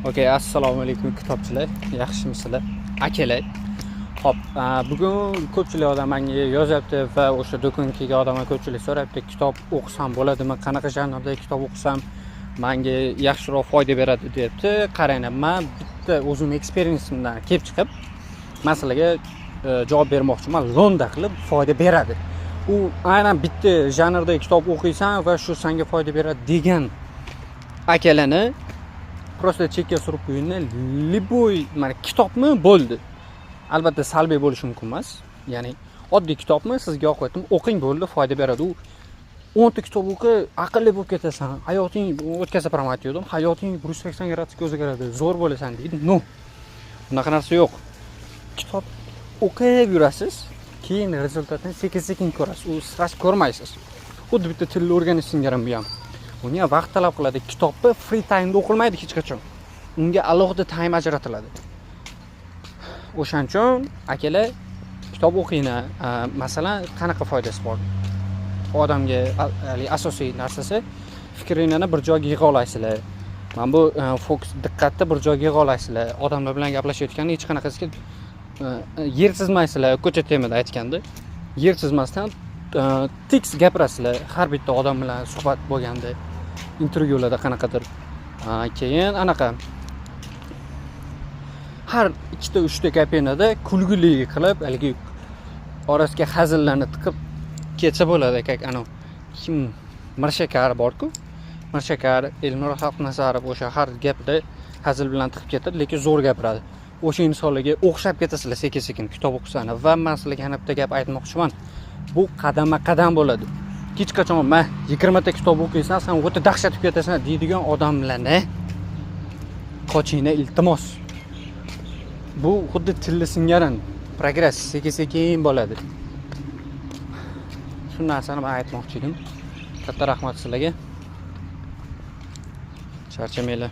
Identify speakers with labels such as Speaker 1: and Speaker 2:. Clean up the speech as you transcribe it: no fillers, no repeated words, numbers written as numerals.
Speaker 1: Okey, assalomu alaykum, kitobchilar. Yaxshimisizlar? Akalar. Xo'p, bugun ko'pchilik odam menga yozyapti va o'sha do'konga kelgan odamlar ko'pchilik so'rayapti, kitob o'qisam bo'ladimi, qanaqa janrdagi kitob o'qisam menga yaxshiroq foyda beradi deyapti. Qaranglar, men bitta o'zim experience'imdan kelib chiqib, man sizlarga javob bermoqchiman. Lo'nda qilib foyda beradi. U aynan bitta janrdagi kitob o'qiysan va shu senga foyda beradi degan akalarni просто chekka surib qo'yinglar. Любой mana kitobmi, bo'ldi. Albatta salbiy bo'lishi mumkin emas. Ya'ni oddiy kitobmi, sizga yoqyaptimi, o'qing, bo'ldi, foyda beradi. U 10 ta kitob o'qi, aqlli bo'lib ketasan, hayoting, o'tkazib ham aytgandim, hayoting 180 gradusga o'zgaradi, zo'r bo'lasan deydi. Но, bunaqa narsa yo'q. Kitob o'qib yurasiz, keyin результат ini sekin sekin ko'rasiz, u сразу ko'rmaysiz. Xuddi bitta tilni o'rganish singari bu ham, unga vaqt talab qiladi. Kitobni free time'da o'qilmaydi hech qachon, unga alohida time ajratiladi. O'shaning uchun, akalar, kitob o'qinglar. Masalan, qanaqa foydasi bor odamga? Haligi asosiy narsasi, fikringlarni bir joyga yig'a olasizlar. Mana bu fokus, diqqatni bir joyga yig'a olasizlar. Odamlar bilan gaplashayotganda hech qanaqasiga yer chizmaysizlar, ko'cha temada aytganda, yer chizmasdan tekis gapirasizlar har bitta odam bilan suhbat bo'lganda, intervyularda qanaqadir. Keyin anaqa har ikkita uchta gapinglarda kulgili qilib, haligi orasiga hazillarni tiqib ketsa bo'ladi. Как anavi kim, Mirshakar borku, Mirshakar, Elmira Xalqnazarov, o'sha har gapida hazil bilan tiqib ketadi, lekin zo'r gapiradi. O'sha insonlarga o'xshab ketasizlar sekin sekin kitob o'qisanglar. Va man sizlarga yana bitta gap aytmoqchiman: bu qadamma qadam bo'ladi. Hech qachon "Man 20 ta kitob o'qiysan, san o'ta dahshat qilib ketasan" deydigan odamlarni qochinglar, iltimos. Bu xuddi tilni singarin progress, sekin sekin bo'ladi. Shu narsani man aytmoqchi edim. Katta rahmat sizlarga, charchamanglar.